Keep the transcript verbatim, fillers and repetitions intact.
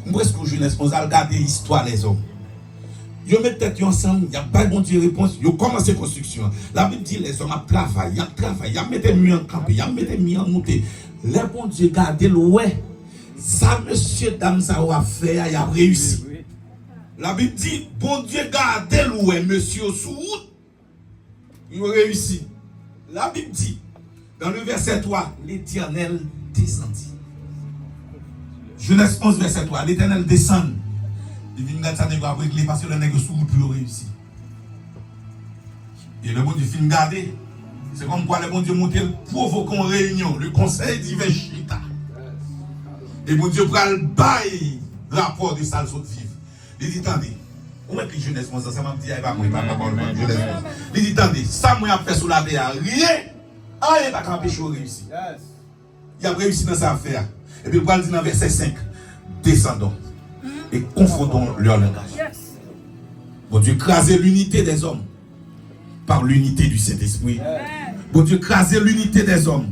M prèske w jenès onze, al gade istwa lèzòm. Yo met tèt yo ansanm, y ap bay Bondye repons, yo kòmanse konstriksyon an. Labib di lèzòm ap travay, y ap travay, y ap mete mi an kanpe, y ap mete mi an moute. Lè Bondye gade l, wè sa mesye dam sa yo ap fè a, y ap reyisi. Labib di, Bondye gade l, wè mesye yo sou wout, yo reyisi. Labib di, dans le verset trois, l'Éternel descendit. Jenès onze, verset trois, Letènèl desann. Li vin gad sa nèg yo ap regle, paske lè nèg yo sou wout pou yo reyisi. E lè Bondye fin gade, se kòmkwa lè Bondye monte, l pwovoke yon reyinyon, le conseil divin chita. E Bondye pral bay rapò de sa l sot viv. Li di, tande, ou mèt li jenès mwen sa, sa m ap di a, e pa mwen, e pa pawòl mwen, jenès mwen. Li di, tande, sa mwen ap fè sou latè a, ryen, anyen pa ka anpeche w reyisi. Y ap reyisi nan sa y ap fè a. Epi l pral di nan vèsè senk, descendons et confondons leur langage. Bondye kraze linite dèzòm par linite di Sentespri. Bondye kraze linite dèzòm